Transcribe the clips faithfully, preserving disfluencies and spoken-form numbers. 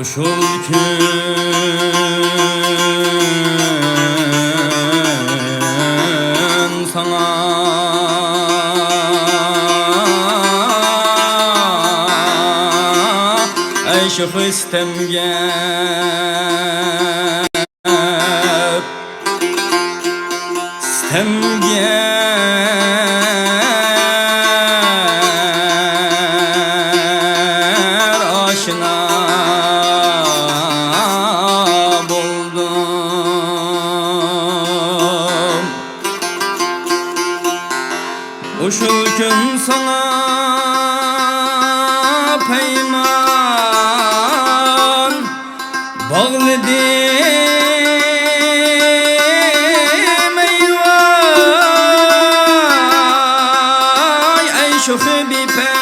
شۇ كۈن ساڭا، ئەي شوخى سىتەمگە سىتەمگەر ئاشنا بولدۇم. ئۇشۇ كۈن ساڭا پەيمان باغلىدىم، ئەي ۋاي، ئەي شوخى بىپەرۋا.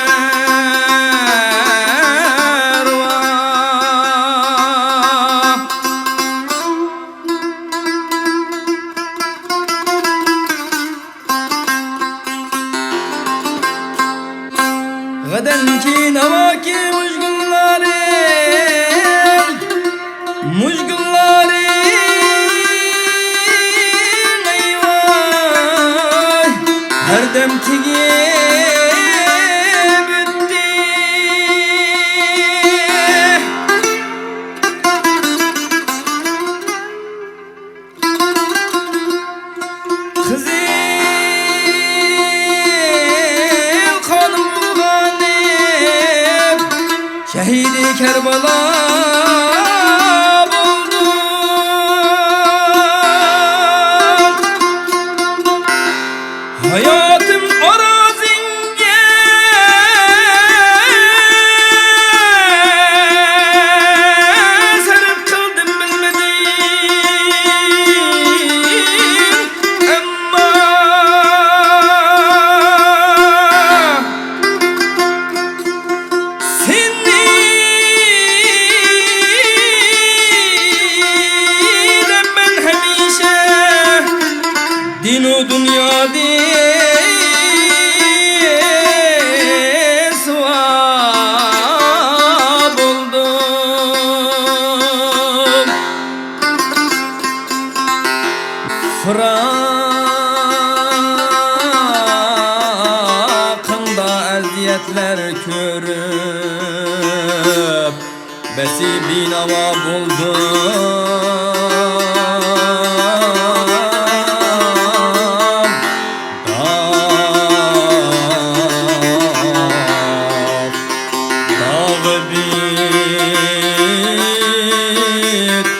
غەدەمكى ناۋاكى مۇشۇ گۈللەرنى، مۇشۇ گۈللەرنى، ئەي ۋاي، ھەردەم تېگىپ ئۆتتى. قىزىل قانىم بۇلغىنىپ، شەھىدى كەربەلا بولدۇم. ھاياتىم ئارازىڭ سەرپ قىلدىم بىلمىدىم، ئەمما سېنى دەپ مەن ھەمىشە دىنۇ دۇنيادىن سۇۋا بولدۇم. فىراقىڭدا ئەزىيەتلەر كۆرۈپ، بەسى بىناۋا بولدۇم. داغ، داغ بىت،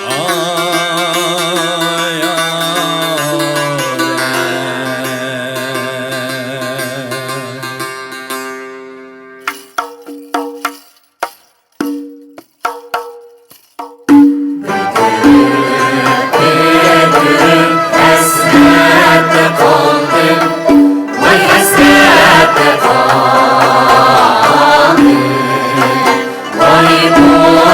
ئاي، ئاي.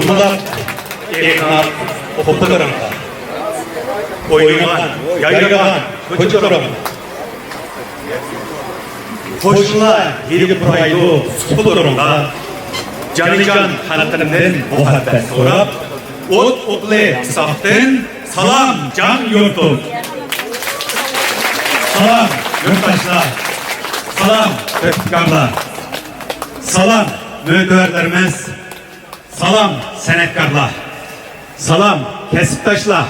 ئۇلاپ ئېقىناپ قوپتىلىرىڭغا، ئوينىغان، يايرىغان كوچىلىرىڭغا، قوشنىلار ھىيلە پۇرايدۇ سۇپىلىرىڭغا، جانىجان خەلقىمدىن مۇھەببەت سوراپ، ئوت ئوغلى ساختىن سالام جان يۇرتۇم. سالام يۇرتداشلار، سالام تۆھپىكارلار، سالام مۆتىۋەرلىرىمىز، سالام سەنئەتكارلار، سالام كەسىپداشلار،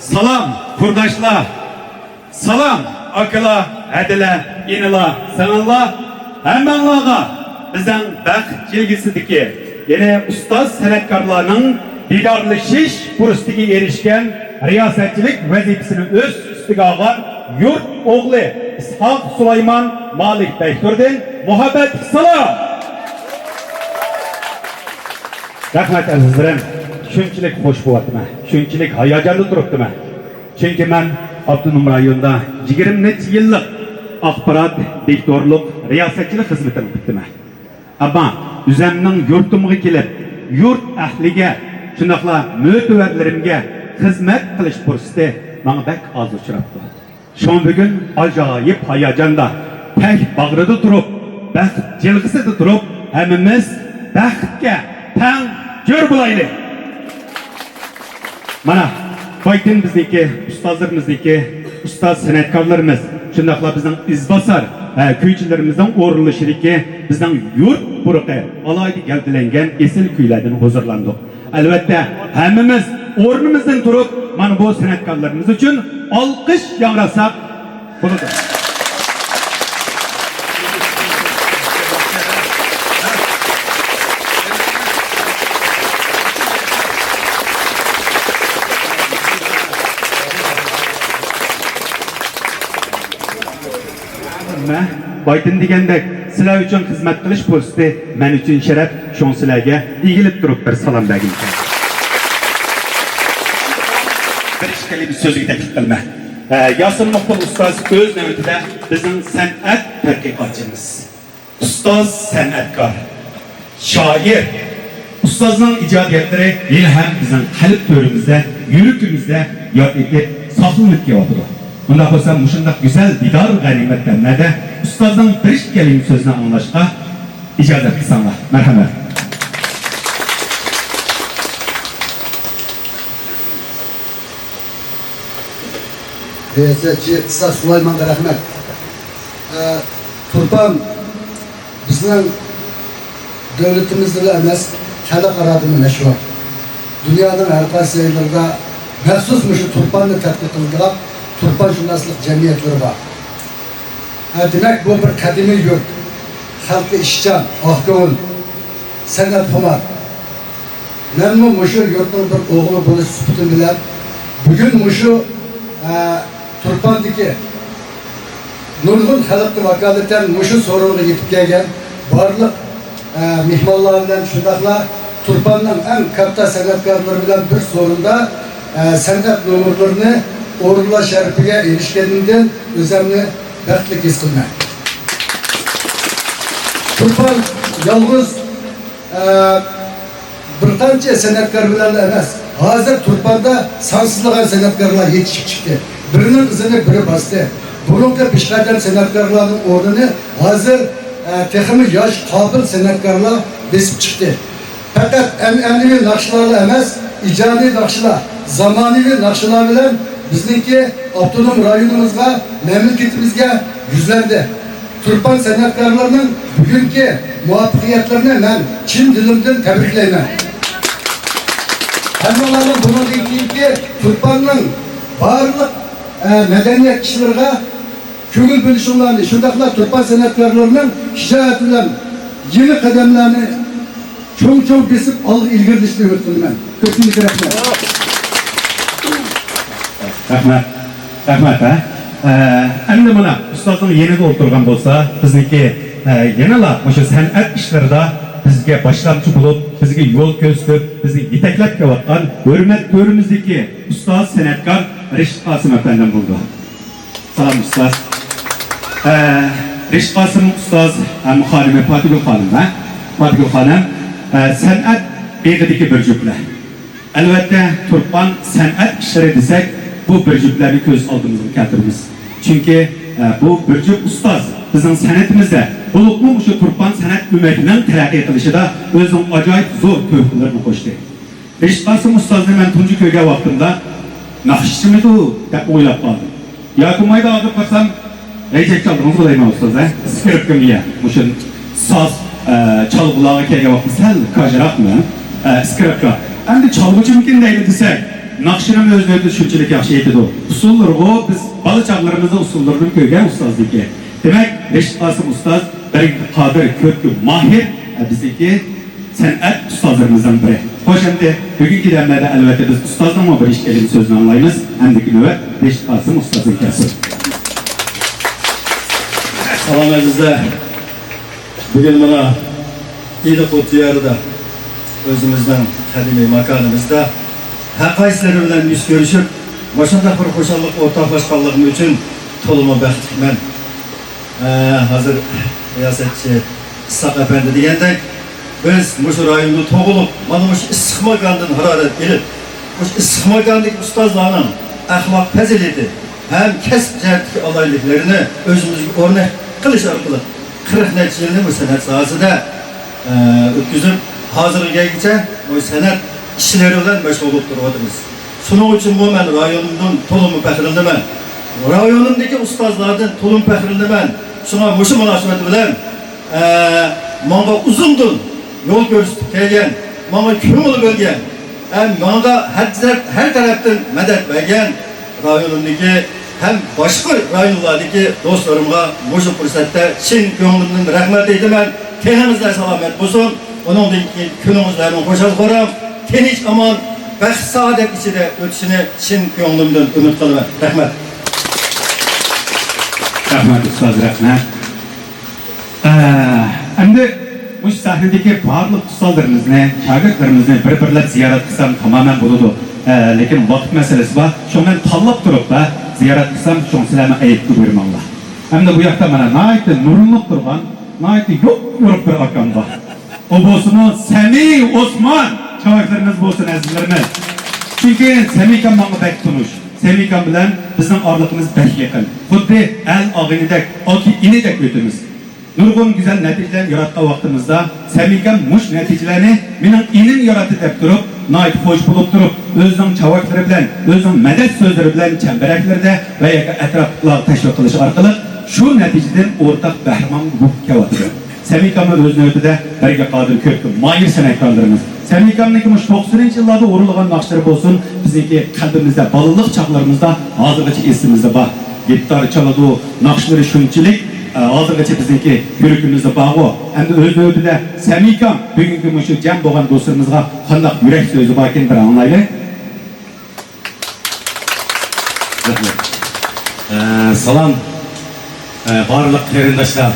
سالام قۇرداشلار، سالام ئاكىلار، ھەدىلەر، ئىنىلار، سىڭىللار، ھەممەڭلارغا بىزنىڭ بەخت جىلگىسىدىكى، يەنى ئۇستاز سەنئەتكارلارنىڭ دىدارلىشىش پۇرسىتىگە ئېرىشكەن رىياسەتچىلىك ۋەزىپىسىنى ئۆز ئۈستىگە ئالغان يۇرت ئوغلى ئىسھاق سۇلايمان مالىك بەكتۇردىن مۇھەببەتلىك سالام! رەھمەت، ئەزىزلىرىم. شۇنچىلىك خۇش بولۇۋاتىمەن، شۇنچىلىك ھاياجاندا تۇرۇپتىمەن. چۈنكى مەن ئاپتونوم رايوندا يىگىرمە نەچچە يىللىق ئاخبارات دىكتورلۇق رىياسەتچىلىك خىزمىتىنى قىپتىمەن. ئەمما ئۆزەمنىڭ يۇرتۇمغا كېلىپ، يۇرت ئەھلىگە، شۇنداقلا مۆتىۋەرلىرىمگە خىزمەت قىلىش پۇرسىتى ماڭا بەك ئاز ئۇچراپتۇ. شۇڭا بۈگۈن ئاجايىپ ھاياجاندا، پەك باغرىدا تۇرۇپ، بەخت جىلغىسىدا تۇرۇپ، ھەممىمىز بەختكە تەڭ جۆر بولايلى! مانا، بايتىن بىزنىڭكى، ئۇستازلىرىمىزنىڭكى، ئۇستاز سەنئەتكارلىرىمىز، شۇنداقلا بىزنىڭ ئىزباسار، ھە، كۈيچىلىرىمىزنىڭ ئورۇنلىشىدىكى بىزنىڭ يۇرت پۇرىقى ئالاھىدە گەۋدىلەنگەن ئېسىل كۈيلەردىن ھۇزۇرلاندۇق. ئەلۋەتتە، ھەممىمىز ئورنىمىزدىن تۇرۇپ، مانا بۇ سەنئەتكارلىرىمىز ئۈچۈن ئالقىش ياڭراتساق بولىدۇ. مەن بايتىن دېگەندەك، سىلەر ئۈچۈن خىزمەت قىلىش پۇرسىتى مەن ئۈچۈن شەرەپ، شۇڭا سىلەرگە ئېگىلىپ تۇرۇپ بىر سالام بەرگۈم كەلدى. بىر ئىككى كەلىمە سۆزگە تەكلىپ قىلىمەن. ئە، ياسىن مۇقبىل ئۇستاز ئۆز نۆۋىتىدە بىزنىڭ سەنئەت تەتقىقاتچىمىز. ئۇستاز سەنئەتكار، شائىر. ئۇستازنىڭ ئىجادىيەتلىرى ھېلىھەم بىزنىڭ قەلب تۆرىمىزدە، يۈرىكىمىزدە ياد ئېتىپ ساقلىنىپ كېلىۋاتىدۇ. ئۇنداق بولسا مۇشۇنداق گۈزەل دىدار غەنىيمەت دەملەردە ئۇستازنىڭ بىر ئىككى كەلىمە سۆزىنى ئاڭلاشقا ئىجازەت قىلساڭلار. مەرھەمەت. رىياسەتچى ئىسھاق سۇلايمانغا رەھمەت. ئە، تۇرپان بىزنىڭ دۆلىتىمىزدىلا ئەمەس، خەلقئارادىمۇ مەشھۇر. دۇنيانىڭ ھەر قايسى يەرلىرىدە مەخسۇس مۇشۇ تۇرپاننى تەتقىق قىلىدىغان تۇرپانشۇناسلىق جەمئىيەتلىرى بار. ھە، دېمەك، بۇ بىر قەدىمىي يۇرت. خەلقى ئىشچان، ئاق كۆڭۈل، سەنئەتخۇمار. مەنمۇ مۇشۇ يۇرتنىڭ بىر ئوغلى بولۇش سۈپىتىم بىلەن بۈگۈن مۇشۇ، ئە، تۇرپاندىكى نۇرغۇن خەلققە ۋاكالىتەن مۇشۇ سورۇنغا يېتىپ كەلگەن بارلىق، ئە، مېھمانلار بىلەن شۇنداقلا تۇرپاننىڭ ئەڭ كاتتا سەنئەتكارلىرى بىلەن بىر سورۇندا، ئە، سەنئەت نومۇرلىرىنى ئورۇنلاش شەرىپىگە ئېرىشكىنىمدىن ئۆزۈمنى بەختلىك ھېس قىلىمەن. تۇرپان يالغۇز ئە، بىر قانچە سەنئەتكار بىلەنلا ئەمەس، ھازىر تۇرپاندا سانسىزلىغان سەنئەتكارلار يېتىشىپ چىقتى. بىرىنىڭ ئىزىنى بىرى باستى. بۇرۇنقى پېشقەدەم سەنئەتكارلارنىڭ ئورنىنى ھازىر، ئە، تېخىمۇ ياش، قابىل سەنئەتكارلار بېسىپ چىقتى. پەقەت ئەنئەنىۋى ناخشىلارلا ئەمەس، ئىجادىي ناخشىلار، زامانىۋى ناخشىلار بىلەن بىزنىڭكى ئاپتونوم رايونىمىزغا، مەملىكىتىمىزگە يۈزلەندى. تۇرپان سەنئەتكارلىرىنىڭ بۈگۈنكى مۇۋەپپەقىيەتلىرىنى مەن چىن دىلىمدىن تەبرىكلەيمەن. ھەممىڭلارنىڭ بۇنىڭدىن كېيىنكى تۇرپاننىڭ بارلىق، ئە، مەدەنىيەت ئىشلىرىغا كۆڭۈل بۆلۈشۈڭلارنى، شۇنداقلا تۇرپان سەنئەتكارلىرىنىڭ شىجائەت بىلەن يېڭى قەدەملەرنى چوڭ-چوڭ بېسىپ ئالغا ئىلگىرىلىشىنى ئۈمىد قىلىمەن. كۆپچىلىككە رەھمەت. رەھمەت. رەھمەت، ھە. ئە، ئەمدى مانا ئۇستازنىڭ يېنىدا ئولتۇرغان بولسا، بىزنىڭكى، ئە، يەنىلا مۇشۇ سەنئەت ئىشلىرىدا بىزگە باشلامچى بولۇپ، بىزگە يول كۆرسىتىپ، بىزنى يېتەكلەپ كېلىۋاتقان ھۆرمەت تۆرىمىزدىكى ئۇستاز سەنئەتكار رىشىت قاسىم ئەپەندىم بولىدۇ. سالام ئۇستاز. ئە، رىشىت قاسىم ئۇستاز ھەم خانىمى پاتىگۈل خانىم، ھە؟ پاتىگۈل خانىم، ئە، سەنئەت يېغىدىكى بىر جۈپلەر. ئەلۋەتتە، تۇرپان سەنئەت ئىشلىرى دېسەك، بۇ بىر جۈپلەرنى كۆز ئالدىمىزغا كەلتۈرىمىز. چۈنكى، ئە، بۇ بىر جۈپ ئۇستاز بىزنىڭ سەنئىتىمىزدە، بولۇپمۇ مۇشۇ تۇرپان سەنئەت ئۆمەكنىڭ تەرەققىي قىلىشىدا ئۆزىنىڭ ئاجايىپ زور تۆھپىلىرىنى قوشتى. رېشىت قاسىم ئۇستازنى مەن تۇنجى كۆرگەن ۋاقتىمدا، ناخشىچىمىدۇ دەپ ئويلاپ قالدىم. ياكى مايدا ئاغرىپ قالسام، غەيجەك چالدىڭىزغۇ دەيمەن ئۇستاز، ھە؟ ئىسكىرىپكىمۇ يە. مۇشۇ ساز، ئە، چالغۇلارغا كەلگەن ۋاقىتتا سەل كاجراقمۇ، ئە، ئىسكىرىپكا. ئەمدى چالغۇچىمىكىن دەيلى دېسەك، ناخشىنىمۇ ئۆز نۆۋىتىدە شۇنچىلىك ياخشى ئېيتىدۇ. ئۇسسۇللىرىغۇ بىز بالا چاغلىرىمىزدا ئۇسسۇللىرىنى كۆرگەن ئۇستازنىڭكى. دېمەك، رېشىت قاسىم ئۇستاز بەرگىگە قادىر، كۆركى ماھىر، ئە، بىزنىڭكى سەنئەت ئۇستازلىرىمىزنىڭ بىرى. خوش، ئەمدى بۈگۈنكى دەملەردە ئەلۋەتتە بىز ئۇستازنىڭمۇ بىر ئىككى كەلىمە سۆزىنى ئاڭلايمىز. ئەمدىكى نۆۋەت رېشىت قاسىم ئۇستازدىن كەلسۇن. سالام ئەزىزلەر. بۈگۈن مانا ئىلىقۇ دىيارىدا، ئۆزىمىزنىڭ قەدىمىي ماكانىمىزدا ھەرقايسىلىرى بىلەن يۈز كۆرۈشۈپ، مۇشۇنداق بىر خۇشاللىققا ئورتاقلاشقانلىقىم ئۈچۈن تولىمۇ بەختلىكمەن. ئە، ھازىر رىياسەتچى ئىسھاق ئەپەندى دېگەندەك، بىز مۇشۇ رايوندا تۇغۇلۇپ، مانا مۇشۇ ئىسسىق ماكاندىن ھارارەت ئېلىپ، مۇشۇ ئىسسىق ماكاندىكى ئۇستازلارنىڭ ئەخلاق پەزىلىتى ھەم كەسىپ جەھەتتىكى ئالاھىدىلىكلىرىنى ئۆزىمىزگە ئۆرنەك قىلىش ئارقىلىق، قىرىق نەچچە يىلنى مۇشۇ سەنئەت ساھەسىدە، ئە، ئۆتكۈزۈپ، ھازىرغا كەلگۈچە مۇشۇ سەنئەت ئىشلىرى بىلەن مەشغۇل بولۇپ تۇرۇۋاتىمىز. شۇنىڭ ئۈچۈنمۇ مەن رايونۇمدىن تولىمۇ پەخىرلىنىمەن. رايونۇمدىكى ئۇستازلاردىن تولىمۇ پەخىرلىنىمەن. شۇڭا مۇشۇ مۇناسىۋەت بىلەن، ئە، ماڭا ئۇزۇندىن يول كۆرسىتىپ كەلگەن، ماڭا كۆڭۈل بۆلگەن، ھەم ماڭا ھەر، ھەر تەرەپتىن مەدەت بەرگەن رايونۇمدىكى ھەم باشقا رايونلاردىكى دوستلىرىمغا مۇشۇ پۇرسەتتە چىن كۆڭلۈمدىن رەھمەت ئېيتىمەن. تېنىڭىزلار سالامەت بولسۇن. ئۇنىڭدىن كېيىن كۈنىڭىزلەرنىڭ خۇشال-خۇرام، تىنچ-ئامان، بەخت-سائادەت ئىچىدە ئۆتۈشىنى چىن كۆڭلۈمدىن ئۈمىد قىلىمەن. رەھمەت. رەھمەت ئۇستاز، رەھمەت. ئە، ئەمدى مۇشۇ سەھنىدىكى بارلىق ئۇستازلىرىمىزنى، شاگىرتلىرىمىزنى بىر-بىرلەپ زىيارەت قىلسام تامامەن بولىدۇ. ئە، لېكىن ۋاقىت مەسىلىسى بار. شۇڭا مەن تاللاپ تۇرۇپ، ھە، زىيارەت قىلسام، شۇڭا سىلەرمۇ ئەيىبكە بۇيرۇماڭلار. ئەمدى بۇ ياقتا مانا ناھايىتى نۇرلىنىپ تۇرغان، ناھايىتى يوپيورۇق بىر ئاكام بار. ئۇ بولسىمۇ سەمى ئوسمان چاۋاكلىرىمىز بولسۇن، ئەزىزلىرىمىز. چۈنكى سەمى ئاكام ماڭا بەك تونۇش. سەمى ئاكام بىلەن بىزنىڭ ئارىلىقىمىز بەك يېقىن. خۇددى ئەل ئاغىنىدەك، ئاكا ئىنىدەك ئۆتىمىز. نۇرغۇن گۈزەل نەتىجىلەرنى ياراتقان ۋاقتىمىزدا، سەمى ئاكام مۇشۇ نەتىجىلەرنى مېنىڭ ئىنىم ياراتتى دەپ تۇرۇپ، ناھايىتى خوش بولۇپ تۇرۇپ، ئۆزىنىڭ چاۋاكلىرى بىلەن، ئۆزىنىڭ مەدەت سۆزلىرى بىلەن چەمبىرەكلىرىدە ۋە ياكى ئەتراپلىقلارغا تەشۋىق قىلىش ئارقىلىق شۇ نەتىجىدىن ئورتاق بەھرىمەن بولۇپ كېلىۋاتىدۇ. سەمى ئاكاممۇ ئۆز نۆۋىتىدە بەرگىگە قادىر كۆركى ماھىر سەنئەتكارلىرىمىز. سەمى ئاكامنىڭكى مۇشۇ توقسىنىنچى يىللاردا ئورۇنلىغان ناخشىلىرى بولسۇن، بىزنىڭكى قەلبىمىزدە، بالىلىق چاغلىرىمىزدا ھازىرغىچە ئېسىمىزدە بار. گىتار چالىدۇ، ناخشىلىرى شۇنچىلىك، ئە، ھازىرغىچە بىزنىڭكى يۈرىكىمىزدە بارغۇ. ئەمدى ئۆز نۆۋىتىدە سەمى ئاكام بۈگۈنكى مۇشۇ جەم بولغان دوستلىرىمىزغا قانداق يۈرەك سۆزى باركىن، بىر ئاڭلايلى. رەھمەت. ئە، سالام. ئە، بارلىق قېرىنداشلار.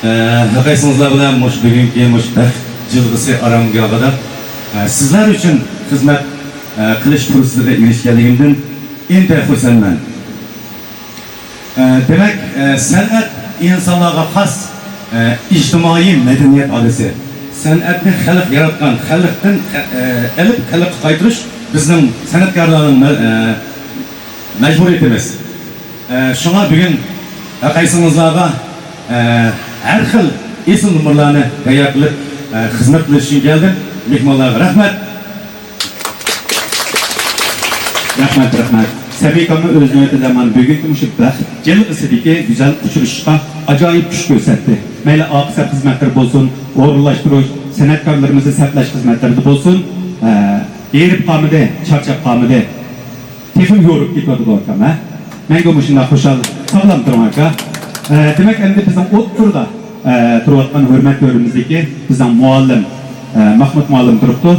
ئە، ھەرقايسىڭىزلار بىلەن مۇشۇ بۈگۈنكى مۇشۇ بەخت جىلغىسى ئارامگاھىدا، ئە، سىزلەر ئۈچۈن خىزمەت، ئە، قىلىش پۇرسىتىگە ئېرىشكەنلىكىمدىن ئىنتايىن خۇرسەنمەن. ئە، دېمەك، ئە، سەنئەت ئىنسانلارغا خاس، ئە، ئىجتىمائىي مەدەنىيەت ئادىسى. سەنئەتنى خەلق ياراتقان، خەلقتىن، ئە، ئېلىپ خەلققە قايتۇرۇش بىزنىڭ سەنئەتكارلارنىڭ مە-، ئە، مەجبۇرىيىتىمىز. ئە، شۇڭا بۈگۈن ھەرقايسىڭىزلارغا، ئە، ھەر خىل ئېسىل نومۇرلارنى تەييار قىلىپ، ئە، خىزمەت قىلىش ئۈچۈن كەلدىم. مېھمانلارغا رەھمەت. رەھمەت، رەھمەت. سەمى ئاكاممۇ ئۆز نۆۋىتىدە مانا بۈگۈنكى مۇشۇ بەخت جىلغىسىدىكى گۈزەل ئۇچرىشىشقا ئاجايىپ كۈچ كۆرسەتتى. مەيلى ئارقا سەپ خىزمەتلىرى بولسۇن، ئورۇنلاشتۇرۇش، سەنئەتكارلىرىمىزنى سەپلەش خىزمەتلىرىدە بولسۇن، ئە، ھېرىپ قالمىدى، چارچاپ قالمىدى. تېخىمۇ يورۇپ كېتىۋاتىدۇ ئاكام، ھە؟ مەڭگۈ مۇشۇنداق خۇشال. ساغلام تۇرۇڭ ئاكا. ئە، دېمەك، ئەمدى بىزنىڭ ئوتتۇرىدا، ئە، تۇرۇۋاتقان ھۆرمەتلىك تۆرىمىزدىكى بىزنىڭ مۇئەللىم، ئە، مەخمۇت مۇئەللىم تۇرۇپتۇ.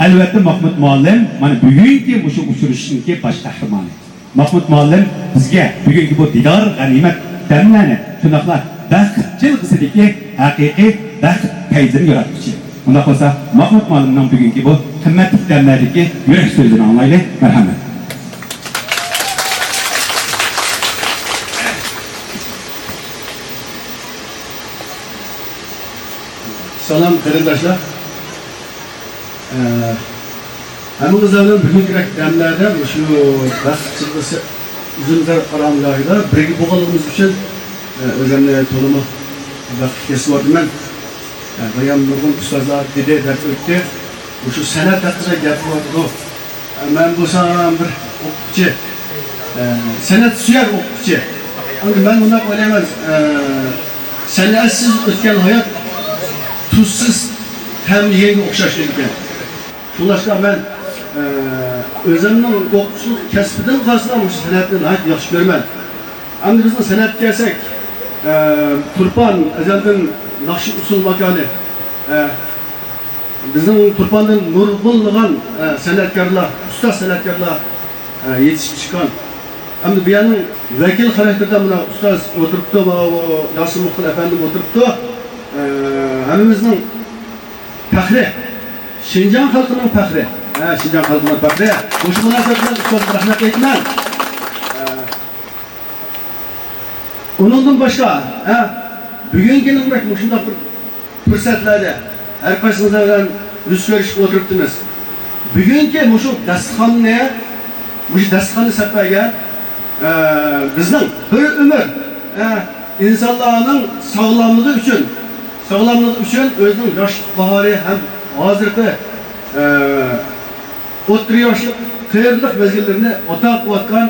ئەلۋەتتە، مەخمۇت مۇئەللىم مانا بۈگۈنكى مۇشۇ ئۇچرىشىشنىڭكى باش قەھرىمانى. مەخمۇت مۇئەللىم بىزگە بۈگۈنكى بۇ دىدار غەنىيمەت دەملەرنى، شۇنداقلا بەخت جىلغىسىدىكى ھەقىقىي بەخت پەيزىنى ياراتقۇچى. ئۇنداق بولسا، مەخمۇت مۇئەللىمنىڭ بۈگۈنكى بۇ قىممەتلىك دەملەردىكى يۈرەك سۆزىنى ئاڭلايلى. مەرھەمەت. سالام قېرىنداشلار. ئە، ھەممىڭىزلەر بىلەن بۈگۈنكى دەملەردە مۇشۇ بەخت چىللىسى ئۈزۈمزار ئارام جايىدا بىرگە بولغانلىقىمىز ئۈچۈن، ئە، ئۆزۈمنى تولىمۇ بەختلىك ھېس قىلىۋاتىمەن. ئە، بايام نۇرغۇن ئۇستازلار دېدى، دەپ ئۆتتى. مۇشۇ سەنئەت ھەققىدە گەپ قىلىۋاتىدۇ. ئە، مەن بولسام بىر ئوقۇتقۇچى. ئە، سەنئەت سۆيەر ئوقۇتقۇچى. ئەمدى مەن مۇنداق ئويلايمەن، ئە، سەنئەتسىز ئۆتكەن ھايات تۇزسىز تەم يېگەنگە ئوخشاش ئىكەن. شۇڭلاشقا مەن، ئە، ئۆزۈمنىڭ ئوقۇتقۇچىلىق كەسپىدىن قالسىلا مۇشۇ سەنئەتنى ناھايىتى ياخشى كۆرىمەن. ئەمدى بىزنىڭ سەنئەتكە كەلسەك، ئە، تۇرپان ئەزەلدىن ناخشا ئۇسسۇل ماكانى. ئە، بىزنىڭ تۇرپاندىن نۇرغۇنلىغان، ئە، سەنئەتكارلار، ئۇستاز سەنئەتكارلار، ئە، يېتىشىپ چىققان. ئەمدى بۇ يەرنىڭ ۋەكىل خاراكتېرىدە مانا ئۇستاز ئولتۇرۇپتۇ، مانا بۇ ياسىن مۇخبىر ئەپەندىم ئولتۇرۇپتۇ. ئە، ھەممىمىزنىڭ پەخرى، شىنجاڭ خەلقىنىڭ پەخرى. ھە، شىنجاڭ خەلقىنىڭ پەخرى. مۇشۇ مۇناسىۋەت بىلەن ئۇستازغا رەھمەت ئېيتىمەن. ئە، ئۇنىڭدىن باشقا، ھە، بۈگۈنكى نېمە مۇشۇنداق بىر پۇرسەتلەردە ھەر قايسىڭىزلار بىلەن يۈز كۆرۈشۈپ ئولتۇرۇپتىمىز. بۈگۈنكى مۇشۇ داستىخاننى، مۇشۇ داستىخاننى سېلىپ بەرگەن، ئە، بىزنىڭ بىر ئۆمۈر، ئە، ئىنسانلارنىڭ ساغلاملىقى ئۈچۈن، ساغلاملىقى ئۈچۈن ئۆزىنىڭ ياشلىق باھارى ھەم ھازىرقى، ئە، ئوتتۇرا ياشلىق، قېرىلىق مەزگىللىرىنى ئاتا قىلىۋاتقان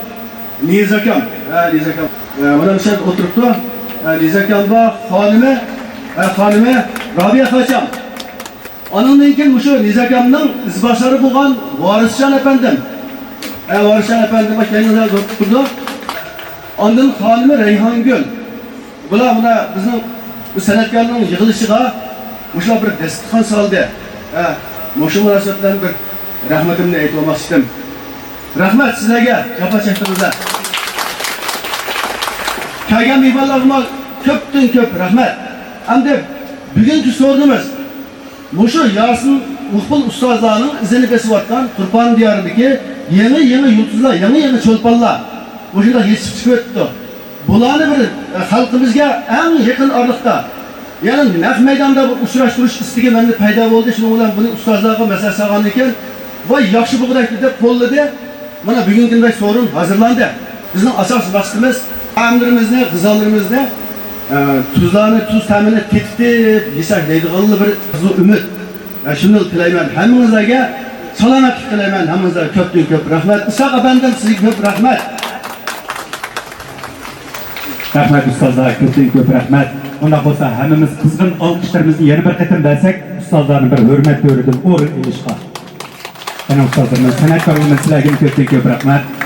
نىزاكام. ھە، نىزاكام. ئە، مانا مۇشۇ يەردە ئولتۇرۇپتۇ. ئە، نىزاكام بار، خانىمى، ئە، خانىمى رابىيە خاچام. ئانىڭدىن كېيىن مۇشۇ نىزاكامنىڭ ئىزباسارى بولغان ۋارىسجان ئەپەندىم. ئە، ۋارىسجان ئەپەندىم، كەينىڭىزدە ئولتۇرۇپتۇ. ئاندىن خانىمى رەيھانگۈل. بۇلار مانا بىزنىڭ بۇ سەنئەتكارلارنىڭ يىغىلىشىغا مۇشۇلار بىر دەستىخان سالدى. ھە، مۇشۇ مۇناسىۋەت بىلەن بىر رەھمىتىمنى ئېيتىپ ئالماقچى ئىدىم. رەھمەت سىزلەرگە، جاپا چەكتىڭىزلەر. كەلگەن مېھمانلارغىمۇ كۆپتىن كۆپ رەھمەت. ئەمدى بۈگۈنكى سورۇنىمىز مۇشۇ ياسىن مۇخبىر ئۇستازلارنىڭ ئىزىنى بېسىۋاتقان تۇرپان دىيارىدىكى يېڭى، يېڭى يۇلتۇزلار، يېڭى، يېڭى چولپانلار مۇشۇنداق يېتىشىپ چىقىۋېتىپتۇ. بۇلارنى بىر، ئە، خەلقىمىزگە ئەڭ يېقىن ئارىلىقتا، يەنى نەق مەيداندا بىر ئۇچراشتۇرۇش ئىستىكى مەندە پەيدا بولدى. شۇنىڭ بىلەن بۇنى ئۇستازلارغا مەسلىھەت سالغاندىن كېيىن، ۋاي، ياخشى بولغۇدەك دەپ قوللىدى. مانا بۈگۈنكى كۈندە سورۇن ھازىرلاندى. بىزنىڭ ئاساسىي مەقسىتىمىز تائاملىرىمىزنى، غىزالىرىمىزنى، ئە، تۇزلارنى، تۇز تەمىنى تېتىتىپ يېسەك دەيدىغانلا بىر ئارزۇ، ئۈمىد. ئە، شۇنى تىلەيمەن. ھەممىڭىزلەرگە سالامەتلىك تىلەيمەن. ھەممىڭىزلەرگە كۆپتىن كۆپ رەھمەت. ئىسھاق ئەپەندىم، سىزگە كۆپ رەھمەت. رەھمەت ئۇستازلار، كۆپتىن كۆپ رەھمەت. ئۇنداق بولسا ھەممىمىز قىزغىن ئالقىشلىرىمىزنى يەنە بىر قېتىم بەرسەك، ئۇستازلارنى بىر ھۆرمەت تۆرىدىن ئورۇن ئېلىشقا. يەنە ئۇستازلىرىمىز، سەنئەتكارلىرىمىز، سىلەرگىمۇ كۆپتىن كۆپ رەھمەت.